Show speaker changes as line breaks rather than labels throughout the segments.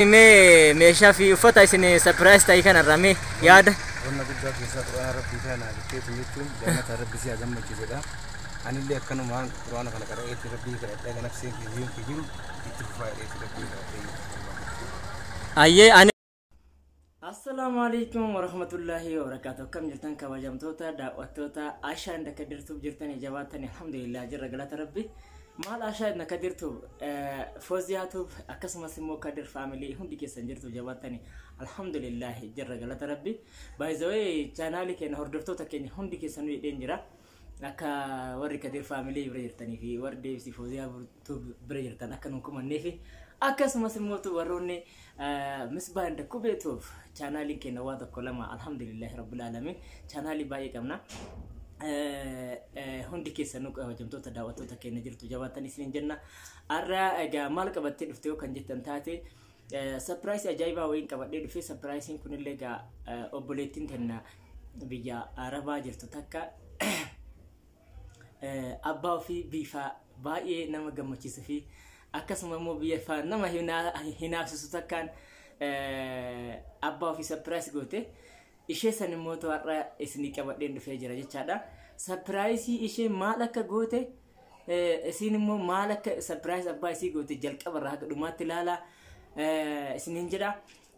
Mee meeshaa fi uffata isin surprise ta'e kanarraa mee yaada.
Qonna guddaa keessaa Quraana Rabbii kana bitteetu jechuun jannata Rabbi si haa gammachiisedha. Anillee akkanumaan Quraana kana qara'eetti Rabbii kadhadhee kan nafseen kiyyuun kiyyuun itti fufaa jedheetti Rabbii kadhadhee.
Ayyee ani. Assalaamu alaikum warahmatullahi wabarakatuh. Akkam jirtan kabajamtoota daawwattoota Ashaa inda Kadirtuuf jirtan jabaattan? Alhamdulillah, jirra, galata Rabbi. Maal Ashaa inda Kadirtuuf, Fooziyaatuuf, akkasumas immoo Kadir Family hundi keessan jirtu jabaattani? Alhamdulillah, jirra, galata Rabbi. By the way, chaanaalii keenya hordoftoota keenya hundi keessan jedheen jira. Akka warri Kadir Family bira jirtanii fi warri Deebisii Fooziyaa bira jirtan akka nun kumanneefi akkasumas immoo warroonni Misbaa inda Kubeetuuf chaanaaliin keenya waa tokko lama, alhamdulillahi rabbil alamin, chaanaalii baay'ee qabna. Hundi keessanuu kabajamtoota daawwattoota keenya jirtu jabaatan isiniin jenna. Har'a egaa maal qabattee dhufte yoo kan jettan taate, surprise ajaa'ibaa wayiin qabadhee dhufe. Surpriseiin kunillee egaa obboleettiin tenna biyya Arabaa jirtu takka abbaa ofii bifa baay'ee nama gammachiisuu fi akkasuma immoo biyya nama hinaafsisu takkaan abbaa ofii surprise goote. Ishee san immoo har'a isinii qabadheen dhufee jira jechaadha. Surprise ishee maal akka goote, isiin immoo maal akka surprise abbaa isii goote jalqabarraa haga dhumaatti ilaalaa isiniin jedha.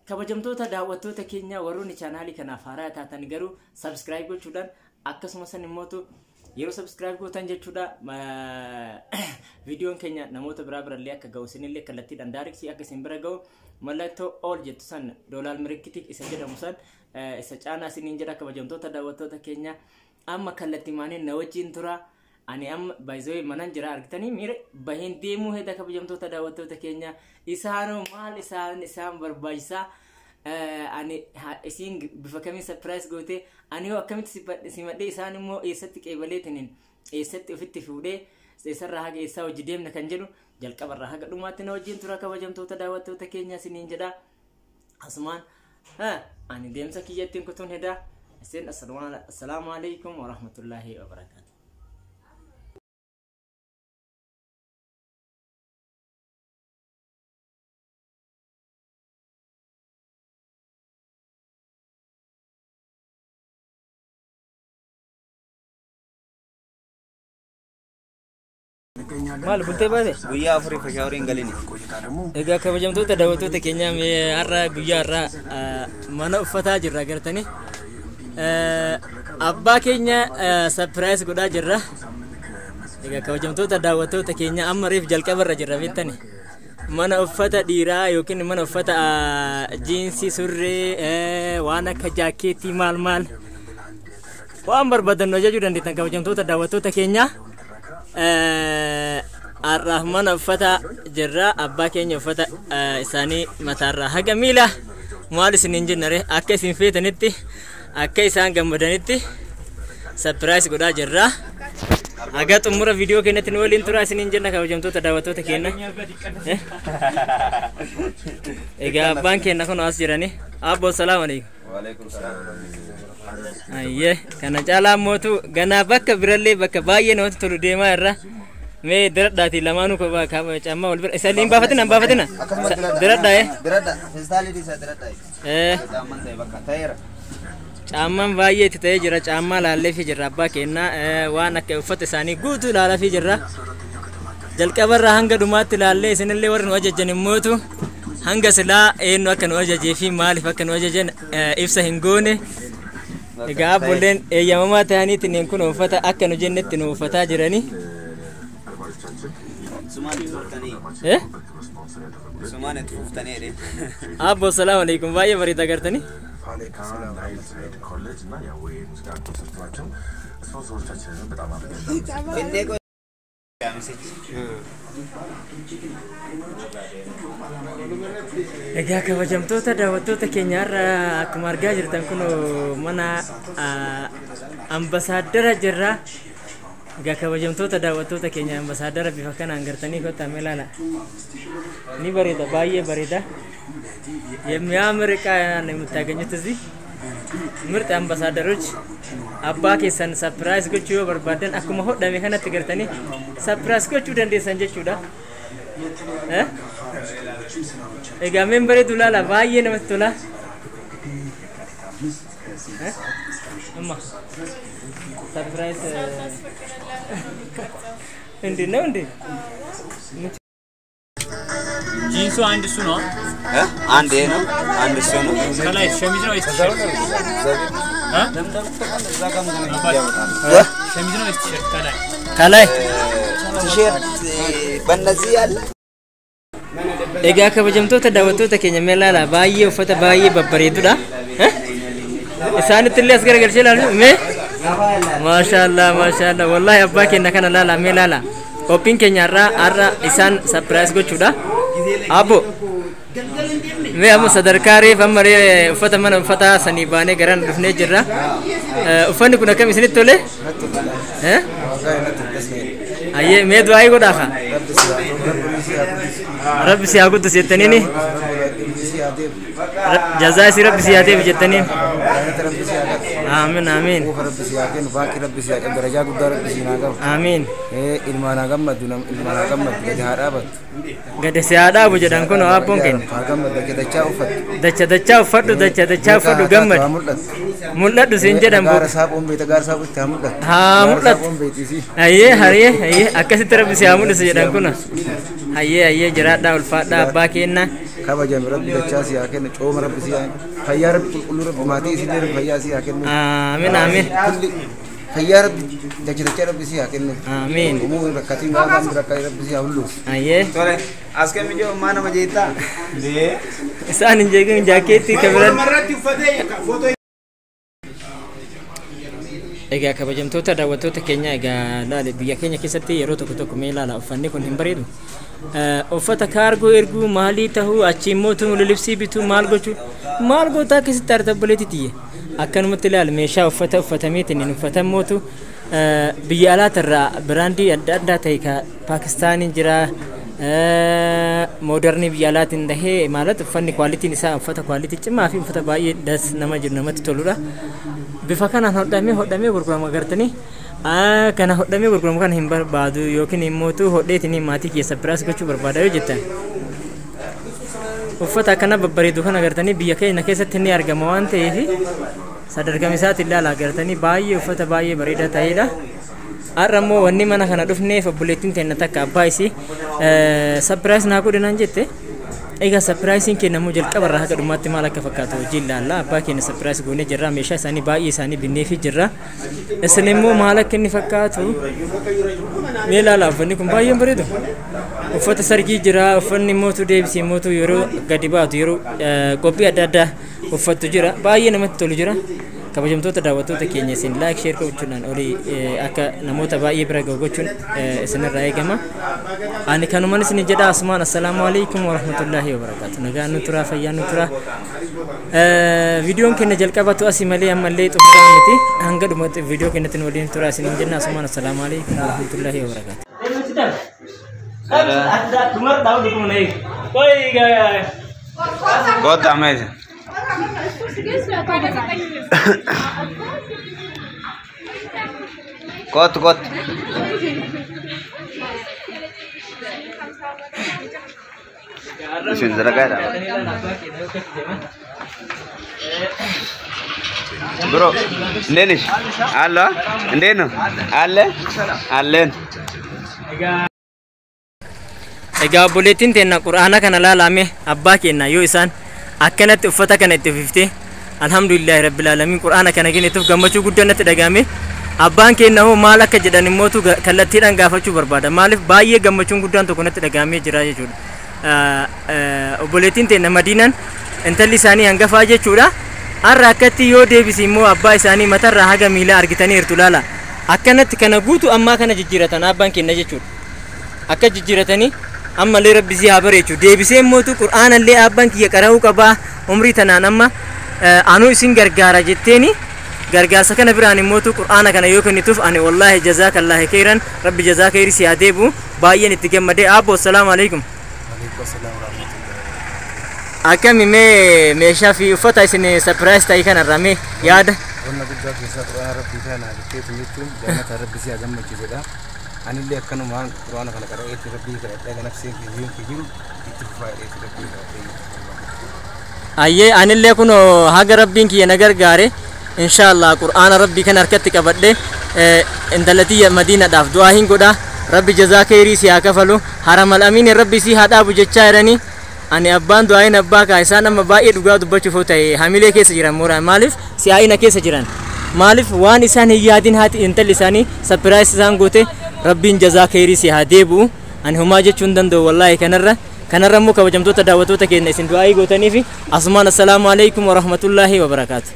Kabajamtoota daawwattoota keenya, warroonni chaanaalii kanaaf haaraa taatan garuu subscribe gochuudhaan, akkasuma san immootu yeroo subscribe gootan jechuudha, viidiyoon keenya namoota biraa birallee akka ga'u, isinillee kallattiidhaan direct akka isin bira ga'u, mallattoo all jettu san, doolaal mirikkitik isa jedhamu san isa caanaa isiniin jedha. Kabajamtoota daawwattoota keenya, amma kallattii maaniin na wajjin tura. Ani amma baay'ee manan jira, argitanii miira baheen deemuu heda. Kabajamtoota daawwattoota keenya, isaanoo maal isaan barbaachisaa, ani isiin bifa kamiin surprise goote, ani hoo akkamitti simadhee, isaan immoo eessatti qeebaleetiniin eessatti ofitti fuudhee, eessarraa haga eessaa hojii deemna kan jedhu jalqabarraa haga dhumaatti na wajjin tura, kabajamtoota daawwattoota keenya isiniin jedha. Asumaan ani deemsa kiyyattiin kutuun hedaa isin. Assalaamu alaikum warahmatullaahi wabarakaatu. Maal bultee baate?
Guyyaa 4 shower hin galini.
Egaa kabajamtoota daawwattoota keenya, har'a guyyaa har'aa mana uffataa jirra agartanii. Abbaa keenya surprise godhaa jirra. Egaa kabajamtoota daawwattoota keenya, amma reef jalqabarra jirra beektani. Mana uffata dhiiraa yookiin mana uffata jiinsii, surree, waan akka jaakkeettii, maal maal waan barbaadan nu ajajuu dandeettan, kabajamtoota daawwattoota keenya. Har'aaf mana uffata jirra. Abbaa keenya uffata isaanii mataarraa haga miila, maal isiniin jennare, akka isin feetanitti, akka isaan gammadanitti surprise godhaa jirra. Haga xumura viidiyoo keenyatti nu waliin turaa isiniin jenna, kabajamtoota daawwattoota keenya. Egaa abbaan keenya kun as jirani. Abbo, salaamu alaikum.
Waalaikum salaam.
Ayyee, kana caalaa mootu ganaa bakka birallee bakka baay'ee namatti tolu deemaa irra. Mee diradhaatii lamaanuu kophaa caammaa wal bira isa hin baafatina, hin baafatina. Diradhaa.
Diradha, feestaalii isaa diradha.
Eh.
Caamman ta'e bakka ta'eera.
Caammaan baay'ee itti ta'ee jira. Caammaa laalleefii jirra abbaa keenna, waan akka uffata isaanii guutuu ilaalaafii jirra. Jalqabarraa hanga dhumaatti ilaallee, isinillee warri nu ajajan immootu hanga silaa eenyu akka nu ajajee fi maaliif akka nu ajajan ibsa hin goone. Egaa abboolleen eeyyamamaa ta'aniitiin kun uffata akka nu jennetti nu uffataa jiranii.
Sumaan itti fuftanii.
Eh?
Sumaan itti fuftanii jedhee.
Abbo, salaamu alaikum. Baay'ee bareeda agartanii.
ፋሌካ ናይል ትሬድ ኮሌጅ እና የአዌይ ሙዚቃ ኮንሰርት ናቸው። ስፖንሰሮቻችንንም በጣም አድርገን እናመሰግናለን።
Finnee qoy. Misichi.
Egaa kabajamtoota daawwattoota keenya, har'a akkuma argaa jirtan kun mana ambasaaddara jirra. Egaa kabajamtoota daawwattoota keenya, ambasaaddara bifa kanaan gartanii kottaa mee ilaala. Ni bareeda, baay'ee bareeda. የሚያምር እቃ ነው የምታገኙት እዚህ፣ ምርጥ አምባሳደሮች። Abbaa keessan surprise gochuu yoo barbaadan akkuma hodhame kanatti gartanii surprise gochuu dandeessan jechuudha. Eh? Egaa meen bareedu laala, baay'ee namatti tola. Amma surprise እንዴት ነው እንዴ?
ጂንሱ አንድ እሱ ነው።
አንድ ይሄ ነው፣ አንድ እሱ ነው።
ከላይ ሸሚዝ ነው ወይስ ቲሸርት? ሸሚዝ ነው ወይስ ቲሸርት? ከላይ
ከላይ
ቲሸርት በእነዚህ ያለ።
Egaa kabajamtoota daawwattoota keenya, mee laala, baay'ee uffata baay'ee babbareedudha. Isaanitti illee as garagalchee ilaalu mee. Maashaallah, maashaallah, wallahi abbaa keenya kana laala, mee laala. Qophiin keenya har'a har'a isaan surprise gochuudha. Abbo, mee amma sadarkaa reef amma ree uffata mana uffata sanii baanee garaan dhufnee jirra. Uffanni kun akkam isinitti tole? Ayyee, mee du'aayii godhaafa. Rabbi si haa guddisu jettaniini. Jazaa isii Rabbi si haa deebi jettaniin. Aamin, aamin.
Darajaa guddaa Rabbi siin haa gahu.
Amiin.
Ilmaan haa gammaddu, ilmaan haa gammaddu, gadi haa dhaabattu.
Gadi si haa dhaabu jedhan kun abboon keenya.
Haa gammaddu, dachaa uffadhu.
Dacha dachaa uffadhu, dacha dachaa uffadhu, gammadi.
Haa mul'attu.
Mul'adhu siin jedhan.
Gaara saaphoon beekta, gaara saaphotti haa mul'attu.
Haa mul'attu.
Saaphoon beekti.
Ayyee, hayyee, hayyee, akkasitti Rabbi si haa mul'isu jedhan kun. Hayyee, hayyee, jiraadhaa, ulfaadhaa abbaa keenya.
Kabajame, Rabbi dachaa si haa kennu, cooma Rabbi si haa, fayyaa Rabbi qulqulluu Rabbi maatii isillee Rabbi fayyaa si haa kennu.
Amiin, amiin.
Kulli fayyaa Rabbi dacha dachaa Rabbi si haa kennu.
Amiin.
Umuu rakkatiin waan rakkatiin Rabbi si haa hulluusu.
Ayyee.
Tole, as kami jiru maa nama jeettaa?
Isaan hin jeeqin, jaakeettii kabiran. Egaa kabajamtoota daawwattoota keenya, egaa laale, biyya keenya keessatti yeroo tokko tokko, mee ilaala, uffanni kun hin bareedu. Uffata kaargoo erguu maalii tahuu achi immoo tumulu libsii bituu maal gochuu maal gootaa akkasitti artabboleetti tiyye akkanumatti ilaala, meeshaa uffata uffatameetiin hin uffatammootu biyya alaatirraa brandii adda addaa ta'e ka Paakistaaniin jira, modernii biyya alaatiin tahee ማለት uffanni qualityn isaa uffata quality cimaa fi uffata baay'ee das nama jiru namatti toludha. Bifa kanaan hodhamee hodhamee gurgurama agartanii, kana hodhamee gurguramu kana hin barbaadu yookiin immootu hodheetiin maatii keessa biraas gochuu barbaada yoo jettan, uffata akkana babbareedu kana agartanii biyya keenya keessatti ni argama waan ta'eef sadarkaa isaatti ilaala, agartanii baay'ee uffata baay'ee bareedaa ta'edha. Har'a immoo wanni mana kana dhufneef obboleettiin teenya takka abbaa isii surprise naa godhe naan jette. Egaa surpriseiin keenya immoo jalqaba irraa haga dhumaatti maal akka fakkaatu hojii ilaalla. Abbaa keenya surprise goonee jirra. Meeshaa isaanii baay'ee isaanii binneefii jirra. Isin immoo maal akka inni fakkaatu mee ilaala, uffanni kun baay'een bareedu. Uffata sargii jira, uffanni mootu deebisee mootu yeroo gadi baatu, yeroo qophii adda addaa uffattu jira. Baay'ee namatti tolu jira. Kabajamtoota daawwattoota keenya, isin like, share gochuudhaan olii akka namoota baay'ee bira gahu gochuun isinirraa eegama. Ani kanumaan isin jedha, asumaan assalaamu alaikum warahmatullaahi wabarakaatu. Nagaan nu turaa, fayyaan nu turaa. Viidiyoon keenya jalqabatu asii malee ammallee xumuraa miti. Hanga dhumatti viidiyoo keenyatti nu waliin turaa isin jenna, asumaan assalaamu alaikum warahmatullaahi wabarakaatu.
Goota ammayya. Kootu, kootu. Isin zaragaadha. Bro, እንዴት ነሽ? አለ፣ እንዴት ነው? አለ አለን።
Egaa obboleettiin teenna quraana kana laalame, abbaa keenya yoo isaan akkanatti uffata kana itti uffifte, alhamdulillahi rabbil alamin, quraana kana kennetuuf gammachuu guddaa natti dhagahame. Abbaan keenya hoo maal akka jedhan immootu kallattiidhaan gaafachuu barbaada. Maaliif baay'ee gammachuun guddaan tokko natti dhagahamee jira jechuudha. Obboleettiin teenna Madiinaan intalli isaanii hangafaa jechuudha. Har'a akkatti yoo deebisi immoo abbaa isaanii matarraa haga miilaa argitaniirtu, laala. Akkanatti kana guutuu ammaa kana jijjiiratan abbaan keenya jechuudha. Akka jijjiiratanii ammallee Rabbi si haa bareechu. Deebisee immootu qur'aanallee abbaan kiyya qara'uu qabaa, umrii tanaan amma anuu isin gargaara jetteeni, gargaarsa kana biraan immootu qur'aana kana yoo kennituuf, ani wallaahi jazaakallaahi khayran, Rabbi jazaa khayri si haa deebi'u, baay'een itti gammadee. Abbo, assalaamu alaikum.
Alaikum assalam warahmatullahi.
Akkami mee meeshaa fi uffata isin surprise ta'e kanarraa mee yaada?
Wanna guddaa keessaa quraana Rabbii kana bitteetu jechuun jannata Rabbi si haa gammachiisedha. Anillee akkanumaan quraana kana qara'eetti rabbii kadhadhee ganabsee kiyyuun kiyyu itti fufaa jedheetti rabbii kadhadhee.
Ayyee, anillee kun haga rabbiin kiyya na gargaare inshaallah qur'aana rabbii kana harkatti qabadhe intala tiyya madiinadhaaf du'aa hin godha. Rabbi jazaa keerii si haa kafalu, haramal amiin rabbi si haa dhaabu jechaa jiranii. Ani abbaan du'aayin abbaa kaa isaan amma baay'ee dhugaa dubbachuuf yoo ta'e hamilee keessa jiran mooraa maaliif si'aayina keessa jiran, maaliif waan isaan hin yaadin haati intalli isaanii surprise isaan goote. Rabbiin jazaa keerii si haa deebi'u. Ani homaa jechuu hin danda'u wallaahi. Kanarra immoo kabajamtoota daawwattoota keenya isin du'aayii gootanii fi asumaan assalaamu alaikum warahmatullaahi wabarakaatu.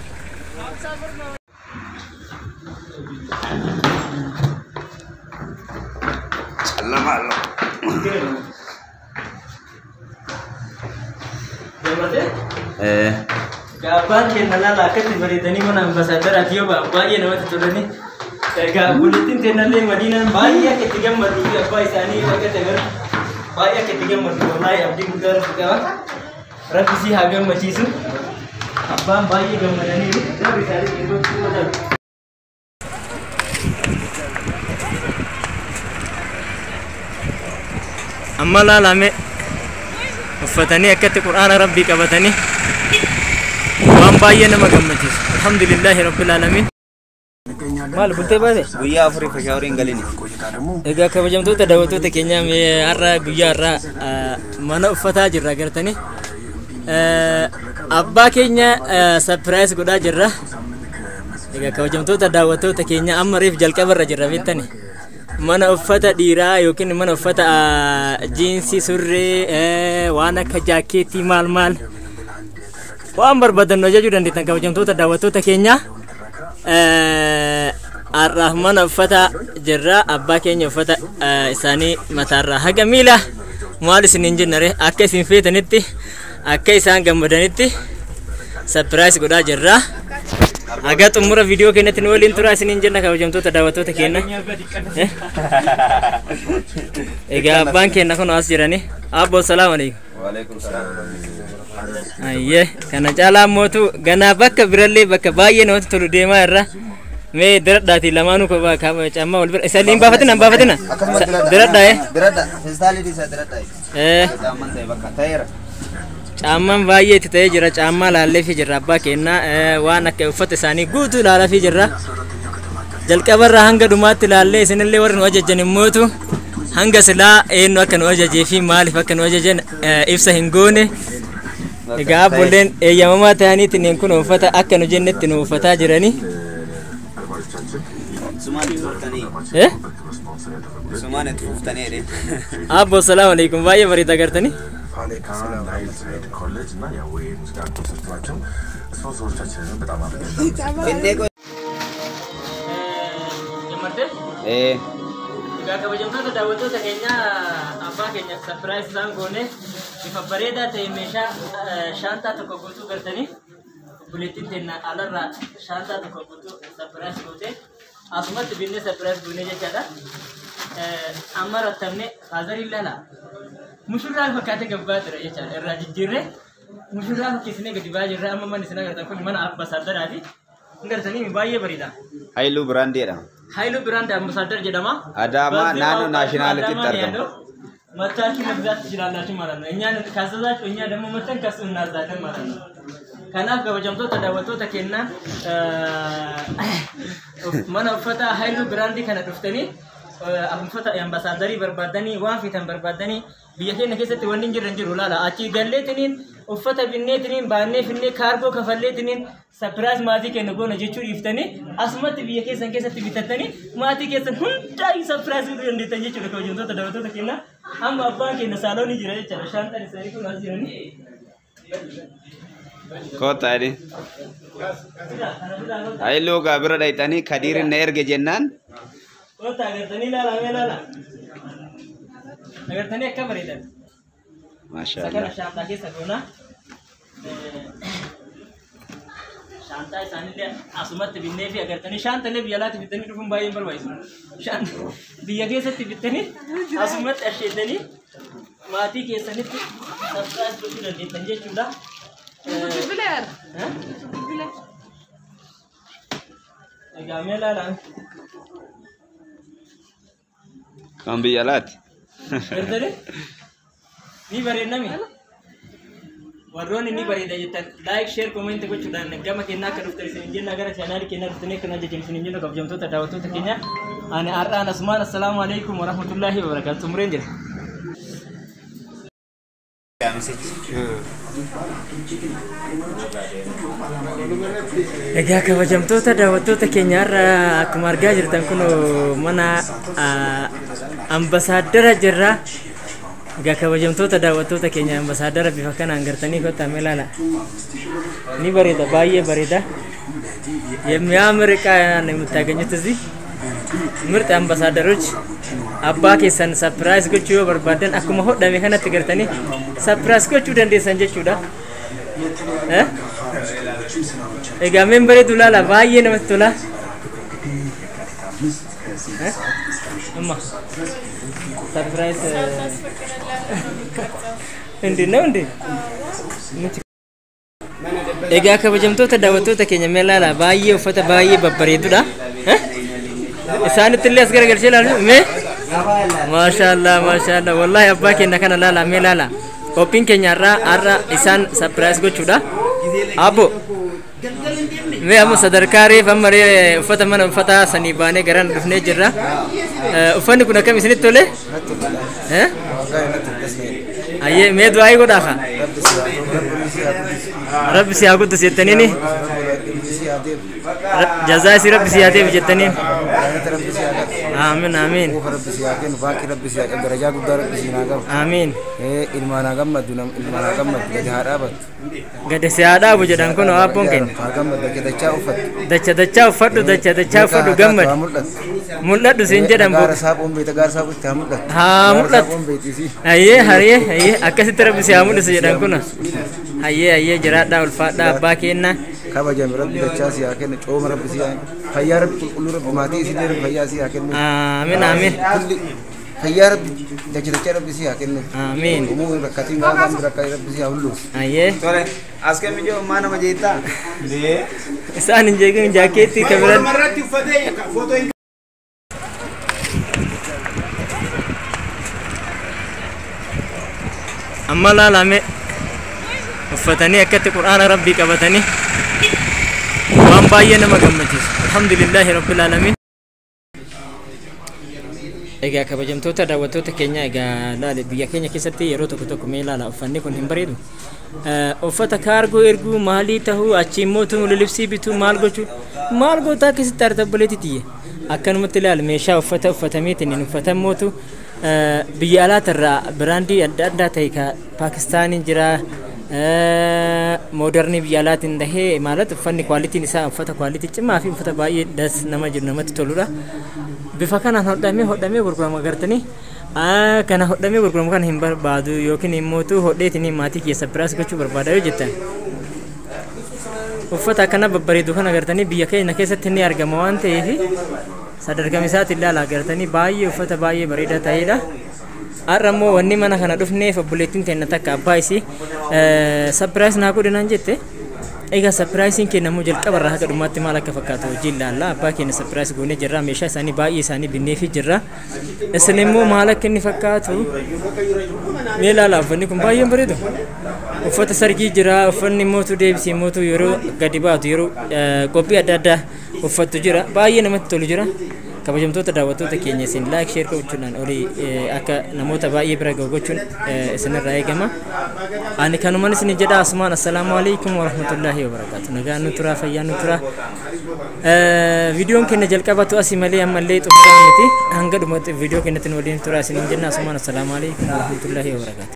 ጨለማ አለው።
Abbaan keenya laala akkatti bareedanii mana ambasaaddaraati yoo ba'an baay'ee namatti tolani. Egaa obboleettiin teennallee Madiinaan baay'ee akka itti gammaduu fi abbaa isaanii akka ta'e baay'ee akka itti gammadu wallaahi abdii guddaa rabbi qaba. Rabbi sii haa gammachiisu. Abbaan baay'ee gammadaniiru. Rabbi isaanii eeggachuu. Amma laalame uffatanii akkatti qur'aana rabbii qabatanii waan baay'ee nama gammachiisu. Alhamdulillahi rabbil aalamiin. Maal bultee baate?
Guyyaa 4 shaaworiin hin galini.
Egaa kabajamtoota daawwattoota keenyaa, mee har'a guyyaa har'aa mana uffataa jirra agartanii. Abbaa keenya surprise godhaa jirra. Egaa kabajamtoota daawwattoota keenya, amma reef jalqabarra jirra beektani. Mana uffata dhiiraa yookiin mana uffata jiinsii, surree, waan akka jaakeetii maal maal waan barbaadan ajajuu dandeettan kabajamtoota daawwattoota keenya. Har'aaf mana uffata jirra. Abbaa keenya uffata isaanii mataarraa haga miila maal isin hin jennare akka isin feetanitti akka isaan gammadanitti surprise godhaa jirra. Haga xumura viidiyoo keenyatti nu waliin turaa isiniin jenna kabajamtoota daawwattoota keenya. Egaa abbaan keenya kun as jirani. Abbo, salaamu alaikum.
Waalaikum salaam.
Ayyee, kana caalaa mootu ganaa bakka birallee bakka baay'ee namatti tolu deemaa irra. Mee diradhaatii lamaanuu kophaa caammaa wal bira isa hin baafatina, hin baafatina. Diradhaa.
Diradha. Feestaalii isaa diradha.
Eh.
Caamman ta'e bakka ta'eera.
Caammaan baay'ee itti ta'ee jira. Caammaa laalleefii jirra abbaa keenna, waan akka uffata isaanii guutuu ilaalaafii jirra. Jalqabarraa hanga dhumaatti ilaallee isinillee warri nu ajajan immootu hanga silaa eenyu akka nu ajajee fi maaliif akka nu ajajan ibsa hin goone. Egaa abboolleen eeyyamamaa ta'aniitiin kun uffata akka nu jennetti nu uffataa jiranii.
Sumaan itti fuftanii.
Eh?
Sumaan itti fuftanii jedhee.
Abbo, salaamu alaikum. Baay'ee bareeda agartanii.
ናይል ትሬድ ኮሌጅ እና የአዌ ሙዚቃ ኮንሰርት ናቸው። ስፖንሰሮቻችንንም በጣም አድርገን እናመሰግናለን።
Finnee qoy.
Gammaddee?
Ee.
Egaa kabajamtoota daawwattoota keenya, abbaa keenya surprise isaan goone bifa bareedaa ta'e meeshaa shaantaa tokko guutuu galtanii obboleettiin teenya alarraa shaantaa tokko guutuu surprise goote asumatti binnee surprise goone jechaadha. Amma rattamne faazariin lala mushurraa fakkaatee gabbaa jira jechaadha, irraa jijjiirree mushurraa fakkeessinee gadi ba'aa jirra. Amma manni isin agartan kun mana ambasaaddaraati. Hin gartanii baay'ee bareeda.
Haayiluu Biraandii jedhama.
ኃይሉ ብራንድ አምባሳደር jedhama.
አዳማ
በዚህ
ናኖ
አውቃችሁ
ናሽናሊቲ
አዳማ ነው
አርገሙ።
ያለው። መታችሁ መግዛት ትችላላችሁ ማለት ነው። እኛን ካዘዛችሁ እኛ ደግሞ መተን ከሱ እናዛለን ማለት ነው። Kanaaf kabajamtoota daawwattoota keenya, mana uffata Haayiluu Biraandii kana dhuftanii uffata ambasaadarii barbaadanii waan fitan barbaadanii biyya keenya keessatti wanni hin jirre hin jiru laala. Achi galleetiniin uffata binneetiniin baannee finnee kaargoo kafalleetiniin surprise maatii keenya goona jechuu dhiiftanii asumatti biyya keessan keessatti bitattanii maatii keessan hundaayyuu surprise godhuu dandeettan jechuudha kabajamtoota daawwattoota keenya. Amma abbaan keenya saaloonii jira jechuudha. Shaantaan isaanii kun as jiranii.
Kottaa jedhi. Haayiluu gaa bira dhayxanii Kadiirin na erge jennaan.
Kottaa agartanii ilaala, mee ilaala. Agartanii akka bareedan.
Maasha
Isa kana
Allah.
shaantaa keessa goona. Shaantaa isaanillee asumatti binnee fi agartanii shaantaalee biyya alaatti bittanii dhufuun baay'ee hin barbaachisu. Biyya keessatti bittanii asumatti asheetanii maatii keessanitti surprise gochuu dandeettan jechuudha. Eh? Egaa mee ilaalaa.
Kan biyya alaati.
Gartanii? Ni bareednami. Warroonni ni bareeda jettan like, share, comment gochuudhaan gama keenyaa akka dhuftan isin jenna, gara chaanaalii keenyaa dhuftanii akka nu ajajjan isin jenna. Kabajamtoota daawwattoota keenya, ani har'aan asumaan assalaamu alaikum warahmatullaahi wabarakaatu xumureen jira. Egaa kabajamtoota daawwattoota keenya, har'a akkuma argaa jirtan kun mana ambasaaddara jirra. Egaa kabajamtoota daawwattoota keenya, ambasaaddara bifa kanaan gartanii kottaa mee ilaala. Ni bareeda, baay'ee bareeda. የሚያምር ዕቃ ነው የምታገኙት እዚህ፣ ምርጥ አምባሳደሮች። Abbaa keessan surprise gochuu yoo barbaaddan akkuma hodhame kanatti gartanii surprise gochuu dandeessan jechuudha. Eh? Egaa meen bareedu laala, baay'ee namatti tola. Eh? Amma surprise እንዴት ነው እንዴ? Egaa kabajamtoota daawwattoota keenya, mee ilaala, baay'ee uffata baay'ee babbareedudha. Eh? Isaanitti illee as garagalchee ilaalu mee, maashaallah, maashaallah, wallahi abbaa keenya kana laala, mee laala. Qophiin keenya har'a har'a isaan surprise gochuudha. Abbo, mee amma sadarkaa reef amma ree uffata mana uffata sanii baanee garan dhufnee jirra. Uffanni kun akkam isinitti tole? Eh? Ayyee, mee du'aayii godhaafa. Rabbi si haa guddisu jettaniini. Jazaa isii Rabbi si haa deebi jettaniin. Amiin, amiin.
Rabbi si haa kennu, baaqii Rabbi si haa kennu, darajaa guddaa Rabbi si haa qabu.
Amiin.
Ilmaan haa gammadu, ilmaan haa gammadu, gadi haa dhaabattu.
Gadi si haa dhaabu jedhan kun abboon keenya.
Haa gammadu, dacha dachaa uffatu.
Dacha dachaa uffadhu, dacha dachaa uffadhu, gammadu.
Haa mul'atu.
Mul'adhu siin jedhan.
Gaara saaphoon beekta, gaara saaphotti haa mul'atu.
Haa mul'atu.
Gaara saaphoon beekti.
Ayyee, hayyee, hayyee, akkasitti Rabbi si haa mul'isu jedhan kun. Hayyee, hayyee, jiraadhaa, ulfaadhaa abbaa keenya.
Kabajame, Rabbi dachaa si haa kennu, cooma Rabbi si haa, fayyaa Rabbi qulqulluu Rabbi maatii isillee Rabbi fayyaa si haa kennu.
Amiin, amiin.
Kulli fayyaa Rabbi dacha dachaa Rabbi si haa kennu.
Amiin.
Umuu rakkatiin gaafa rakkatiin Rabbi si haa hulluusu.
Ayyee.
Tole, as kami jiru maa nama jeettaa?
Isaan hin jeeqin, jaakeettii kabiran.
Irratti uffatee footoo hin
Amma laalame, uffatanii akkatti qur'aana Rabbii qabatanii, waan baay'ee nama gammachiisu. Alhamdulillaahi rabbil aalamiin. Egaa kabajamtoota daawwattoota keenya, egaa laale, biyya keenya keessatti yeroo tokko tokko, mee ilaala, uffanni kun hin bareedu. Uffata kaargoo erguu maalii tahuu, achi immoo lilibsii bituu, maal gochuu maal gootaa, akkasitti artabboleetti tiyye akkanumatti ilaala, meeshaa uffata uffatameetiin hin uffatammootu biyya alaatirraa biraandii adda addaa ta'e ka Paakistaaniin jira, moodarnii biyya alaatiin tahee ማለት uffanni kwaalitiin isaa uffata kwaalitii cimaa fi uffata baay'ee das nama jiru, namatti toludha. Bifa kanaan hodhamee hodhamee gurgurama agartanii, kana hodhamee gurguramu kana hin barbaadu yookiin immoo hodheetiin maatii keessa biraas gochuu barbaada yoo jettan, uffata akkana babbareedu kana agartanii biyya keenya keessatti ni argama waan ta'eef sadarkaa isaatti ilaala, agartanii baay'ee uffata baay'ee bareedaa ta'edha. Har'a immoo wanni mana kana dhufneef obboleettiin teenya takka abbaa isii surprise naa godhi naan jette. Egaa surpriseiin keenya immoo jalqaba irraa haga dhumaatti maal akka fakkaatu hojii ilaalla. Abbaa keenya surprise goonee jirra. Meeshaa isaanii baay'ee isaanii binneefii jirra. Isin immoo maal akka inni fakkaatu mee ilaala, uffanni kun baay'ee bareedu. Uffata sargii jira, uffanni mootu deebisee mootu yeroo gadi baatu, yeroo qophii adda addaa uffattu jira. Baay'ee namatti tolu jira. Kabajamtoota daawwattoota keenya, isin like, share gochuudhaan olii akka namoota baay'ee bira gahu gochuun isinirraa eegama. Ani kanumaan isin jedha, asumaan assalaamu alaikum warahmatullaahi wabarakaatu. Nagaan nu turaa, fayyaa nu turaa. Viidiyoon keenya jalqabatu asii malee ammallee xumuraa miti. Hanga dhumatti viidiyoo keenyatti nu waliin turaa isin jenna, asumaan assalaamu alaikum warahmatullaahi wabarakaatu.